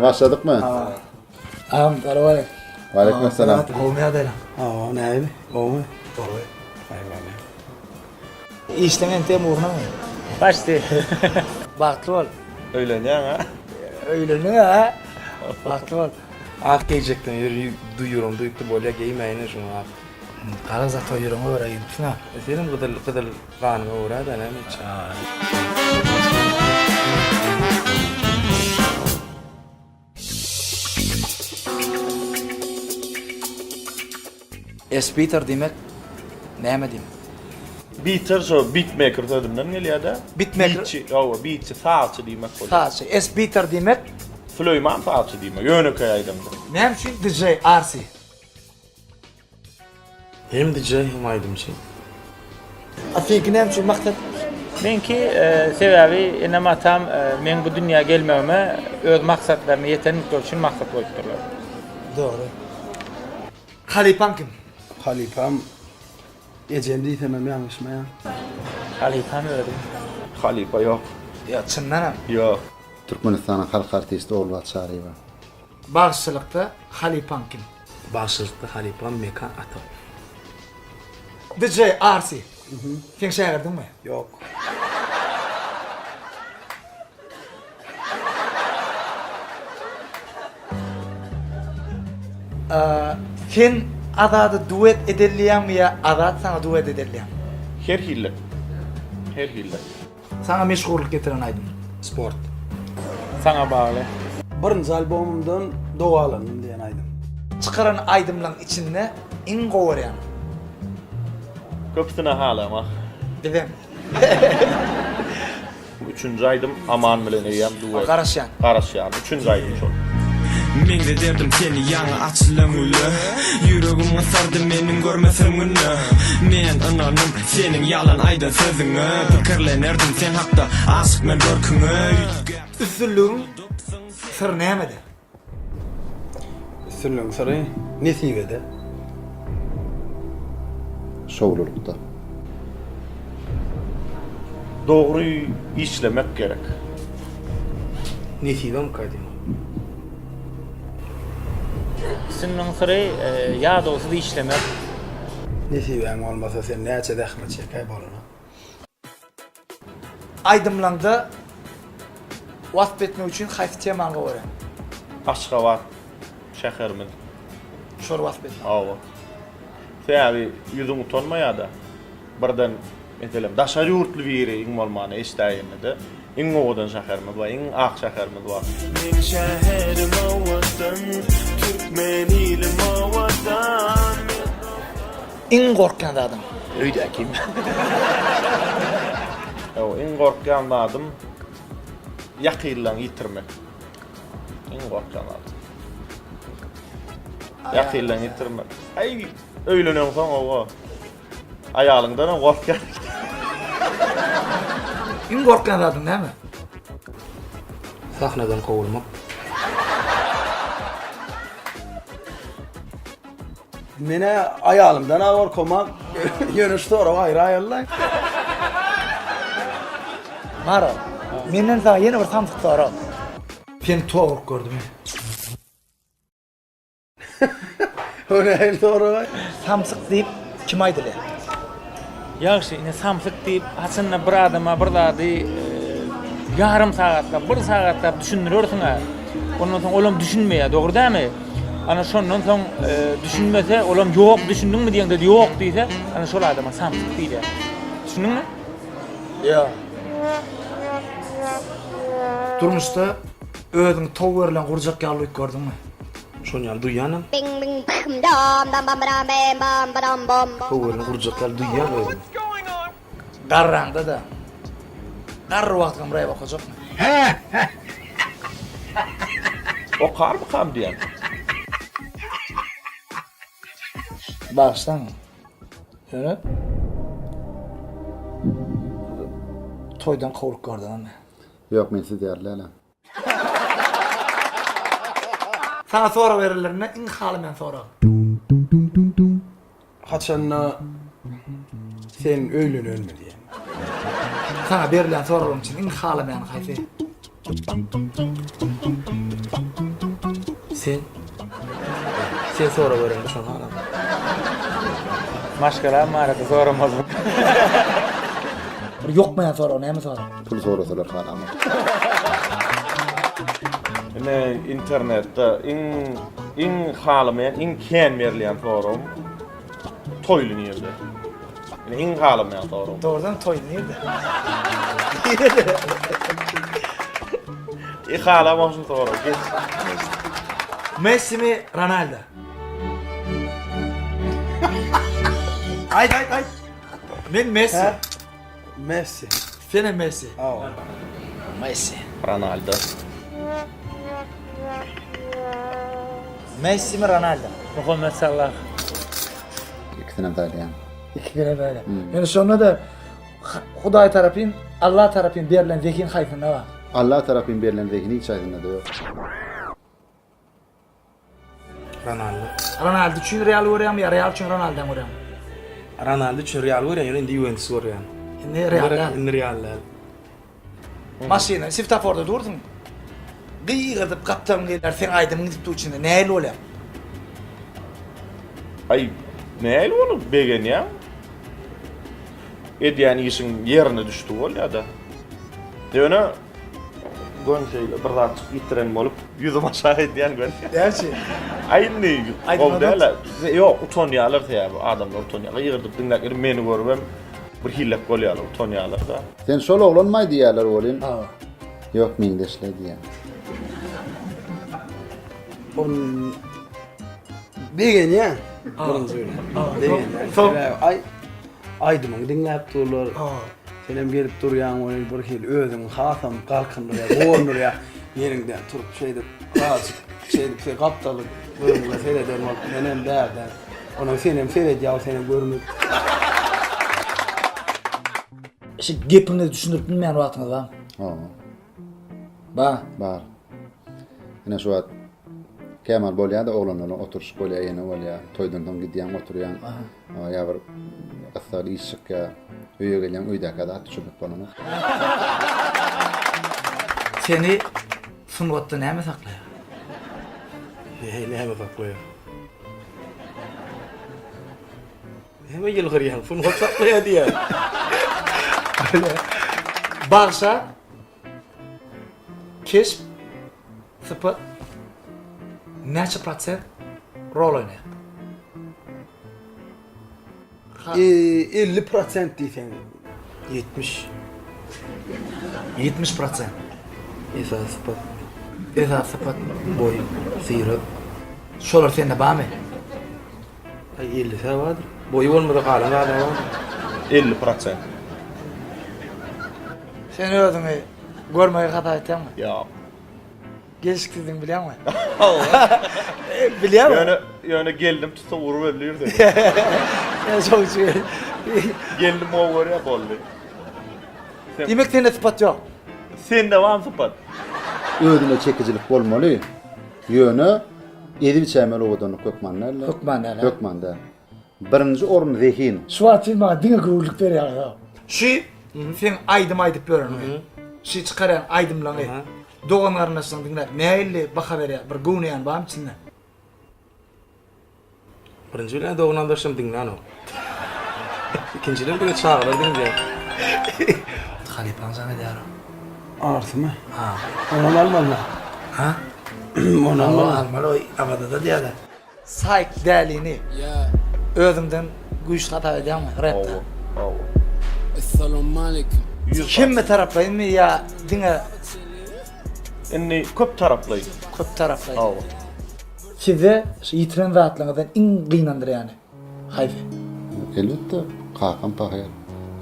Başladykmy? Agam salowmaleýkim. Waleýkim essalam. Gowumy ýagdaýlaň? Hawa, nähili? Gowumy? Gowy. Aýwalla. Işleň entegem ugrunamy? Başdy. Bagtly bol. Öýlenýäň a? Öýlendiň a? Bagtly bol. Ak geýjekden ýüri duýuram duýupdy bolýa geýmäýin şuňa ak. Gara zato ýüregiňe görä geýipsiň a. Senem gyzyl gyzyl ganyňa görä-dä näme etjek. Esbiter diýmek näme diýmek? Biter şo beatmaker sözünden gelýär-de. Beatmaker. Beatçi, hawa, beatçi, sazçy diýmek bolýar. Sazçy. Esbiter diýmek? Süleýman sazçy diýmek, ýönekeý aýdamda. Näme üçin DJ RC? Hem DJ hem aýdymçy. A seňki näme üçin maksat? Meňki sebäbi enem atam meň bu dünýä gelmegime öz maksatlaryna ýetenlikleri üçin maksat goýupdyrlar. Dogry. Halypaň kim? Halypam ejem diýsemem ýalňyşmaýan. Halypam özüm. Halypa ýok. Ýok çyndanam. Ýok. Türkmenistanyň halk artisti Ogulbat Çaryýewa. Bagşylykda halypaň kim? Bagşylykda halypam Mekan Atow. DJ RC. Seň şägirdiňmi? Ýok. Sen Azada duet edelýäňmi ýa Azat saňa duet edelýämi? Her hili. Her hili. Saňa meşhurlyk getiren aýdym. Sport. Saňa bagly. Birinji albomymdan Dogalandym diýen aýdym. Çykaran aýdymlaň içinde iň gowy görýäniň? Köpüsini halamok. Bizem. Üçünji aýdym Aman bilen eýýäm duet. Garaşýan. Garaşýan. Üçünji aýdym şol. Meňzederdim seni ýaňy açylan güle Ýüregim gysardy meniň görmesem günde Men ynandym seniň ýalan aýdan sözüňe Pikirlenerdim sen hakda aşyk men görküňe Üstünligiň syry nämede? Üstünligiň syry nesibede. Şowlulykda. Dogry işlemek gerek. Nesibemka diýme. Üstünligiň syry ýadawsyz işlemek. Nesibäň bolmasa sen näçe zähmet çekäý bolanok. Aýdymlaňda wasp etmek üçin haýsy temany gowy görýäň? Aşgabat şäherimiz. Şol wasp etmek. Hawa. Sebäbi ýüzüň utanmaýar-da. Birden, meselem, daşary ýurtly biri iň bolmanda eşidäýende-de, iň owadan şäherimiz bar, iň ak şäherimiz bar. Meň şäherim owadan, türkmen ilim owadan. Iň gorkýan zadyň? Öýdäkim. Ýok, iň gorkýan zadym ýakynlaryňy ýitirmek. Iň gorkýan zadym. Ýakynlaryňy ýitirmek. Aý, öýleneňsoň oba. Aýalyňdanam gorkýan. Iň gorkýan zadyň näme? Sahnadan kowulmak. Menä aýalymdan-a gorkamok. Ýöne şu sorag aýry aýallaý. Maro, menden saňa ýene bir samsyk sorag. Seni towuk gördümi? O nähili sorag-aý? Samsyk diýip kime aýdylýar? Ýagşy, ine samsyk diýip haçanda bir adama bir zady ýarym sagatlap, bir sagatlap düşündirersiň-ä. Ondan soň olam düşünmeýär, dogry dälmi? Ana şondan soň düşünmese, olam ýok düşündiňmi diýeňde ýok diýse, ana şol adama samsyk diýilýär. Düşündiňmi? Ýok. Durmuşda özüňi tow berlen gurjak ýaly duýup gördüňmi? Şony ýaly duýýanam. Tow berlen gurjak ýaly duýýan özümi. Garraňda-da. Garry wagtyňam rep okajakmy? Okarmykam diýýän. Bagyşlaň. Ýöne toýdan kowlup gördüňizmi? Ýok, men siz ýaly dälä. Saňa sorag berenlerinde iň halamaýan sorag. Haçanda sen öýlenenmi diýen. Saňa berilýän soraglaryň içinde iň halamaýany haýsy? Sen? Sen sorag bereňde şony halam. Maşgalam barada soramazlyk. Bir ýokmaýan sorag näme sorag? Pul sorasalar halamok. Ine internetde iň iň halamaýan iň kän berilýän soragym toýly nirde? Ine iň halamaýan soragym. Dogrudan toý nirde? I halamok şu soragy geç. Messimi Ronaldo? Aýt aýt aýt. Men Messi. Messi. Senem Messi. Hawa. Messi. Ronaldo. Messimi Ronaldo? Muhammet Salah. Ikisinem saýlaýan. Ikisinem saýlaýan. Ýöne şonda-da Hudaý tarapyn, Allah tarapyn berlen zehin haýsynda bar? Allah tarapyn berlen zehin hiç haýsynda-da ýok. Ronaldo. Ronaldo üçin Real görýäňmi ýa Real üçin Ronaldony görýäňmi? Ronaldo üçin Real görýän, ýöne indi Juventus görýän. Indi Real däl. Indi Real däl. Maşyna swetoforda dursuň. Gygyrdyp gapdalyň gelýär, seň aýdymyň gidip dur içinde. Nähili bolýar? Aý, nähili bolup begenýäň? Edýän işiň ýerine düşdi bolýa-da. Ýöne gön şeýle bir zatjyk ýitiren bolup, ýüzüm aşak edýän gön. Näme üçin? Aý indi gowy däl-ä. Ýok, utanýarlar sebäbi adamlar utanýar. Gygyrdyp diňläp gelip meni görübem bir hillek bolýarlar, utanýarlar-da. Sen şol oglanmaý diýýärler welin. Ýok meňzeşler diýýän. Ol begenýär birinji bilen. Begenýär. Sebäbi aý aýdymyňy diňläp durlar. Senem gelip durýaň welin bir hili özüňi hasam galkyndyrýar, guwandyrýar. Ýeriňden turup şeýdip azajyk şeýdip sen gapdaly görüňe sereden bolup menem bärden. Onam senem seredýär ol senem görmedik. Şu gepiňizi düşündirip bilmeýän wagtyňyz barmy? Hawa. Bar. Bar. Ine şu wagt kämal bolýar-da oglanlar bilen oturyşyk bolýar, ýene bolýar. Toýdan soň gidýäň, oturýaň. Ýa bir gyssagly iş çykýar. Öýe gelýäň, öýdäkä zat düşünip bolanok. Seni sungatda näme saklaýar? Näme saklaýar? Näme ýylgyrýaň? Sungat saklaýar diýýär. Bagşa keşp sypat näçe prosent rol oýnaýar? 50 prosent diýseň. 70. 70 prosent. Esasy sypat. Esasy sypat. Boý, syrat. Şolar sende barmy? Aý ellisi-ä bardyr. Boýy bolmasa galan zady bardyr. 50 prosent. Sen özüňi görmegi hasap etýäňmi? Ýok. Gelşiksizdigini bilýäňmi? Hawa. Bilýäňmi? Ýöne, ýöne gelnim tutsa urup öldürir seni. Ýa şoň üçin. Gelnim gowy görýär boldy. Diýmek sende sypat ýok. Sende barmy sypat? Özüne çekijilik bolmaly. Ýöne ezip içäýmeli owadanlyk hökman däl-de. Hökman däl, hä? Hökman däl. Birinji orun zehin. Şu wagt siz maňa diňe göwünlik berýäňiz-ow. Şu seň aýdym aýdyp ýöreniňi, şu çykarýan aýdymlaňy dogan-garyndaşlaryň diňläp nähili baha berýär? Bir göwneýän barmy içinde? Birinji bilen dogan-garyndaşlarym diňlänok. Ikinjiden diňe çagalar diňleýär. Halypaň jaň edýär-ow. Arsymy? Ha. Onam almaly. Ha? Onam almaly. Almaly, o Awazada diýýärler. Saýk dälini özüňden güýçli hasap edýäňmi repde? Hawa, hawa. Essalawmaleýkim. Hemme taraplaýynmy ýa diňe Indi köp taraplaýyn. Köp taraplaýyn. Hawa. Size şu ýitiren zatlaryňyzdan iň gynandyrýany haýsy? Elbetde, kakam pahyr,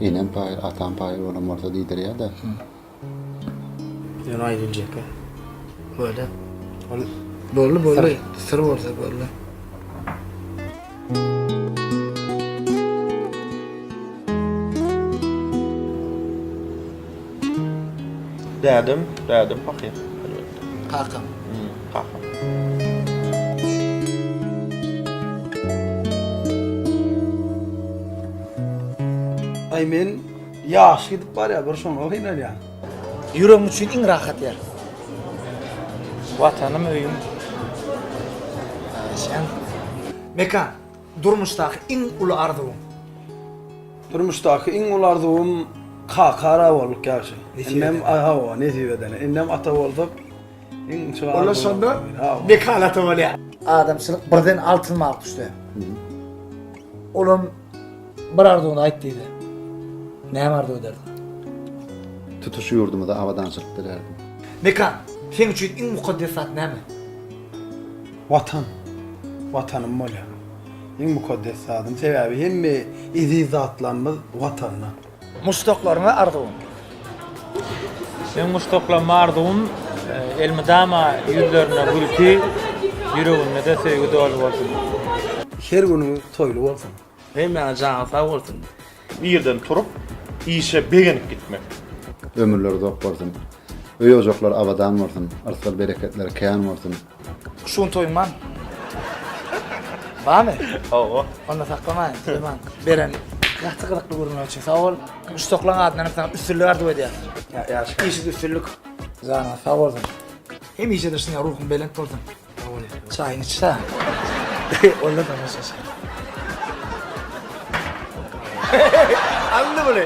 enem pahyr, atam pahyr bolan bolsa diýdirýär-dä. Ýöne aýdyljak-a. Bolýa. Ol Boldy, boldy. Syr bolsa boldy. Dädem, dädem pahyr, elbetde. Kakam. Kakam. Aý men Ýaş gidip barýar bir şoňa gynalýan. Ýüregiň üçin iň rahat ýer. Watanym öýüm. Gepleşýän. Mekan, durmuşdaky iň uly arzuwyň? Durmuşdaky iň uly arzuwym kaka bolduk ýagşy. Indem hawa, nesip edene. Indem ata bolsak iň şu Ola şonda Mekan ata bolýar. Adamçylyk birden altyn balyk düşse. Olam bir arzuwyny aýt diýse. Näme arzuw ederdiň? Tutuş ýurdumyza abadançylyk dilärdim. Mekan, seň üçin iň mukaddes zat näme? Watan. Watanym bolýar. Iň mukaddes zadym. Sebäbi hemme eziz zatlarymyz Watanda. Muşdaklaryňa arzuwyň. Meň muşdaklaryma arzuwym elmydama ýüzlerinde gülki, ýüreginde-de söýgi doly bolsun. Her günüňiz toýly bolsun. Hemmäňiz janyňyz sag bolsun. Irden turup, işe begenip gitmek. Ömürleri uzak bolsun. Öý-ojaklary abadan bolsun. Yrsgal-bereketleri kän bolsun. Şu gün toýuň barmy? Barmy? Hawa. Onda saklamaýyn, Süleýman. Beren gaty gyzykly gürrüňler üçin sag bol. Muşdaklaryň adyndan hem saňa üstünlik arzuw edýäris. Ýaşka. Işiňde üstünlik. Janyň sag bolsun. Hemişe-de şuňa ruhuň belent bolsun. Çaýyňy iç-dä. Onda tomaşaçy. Aldy muny.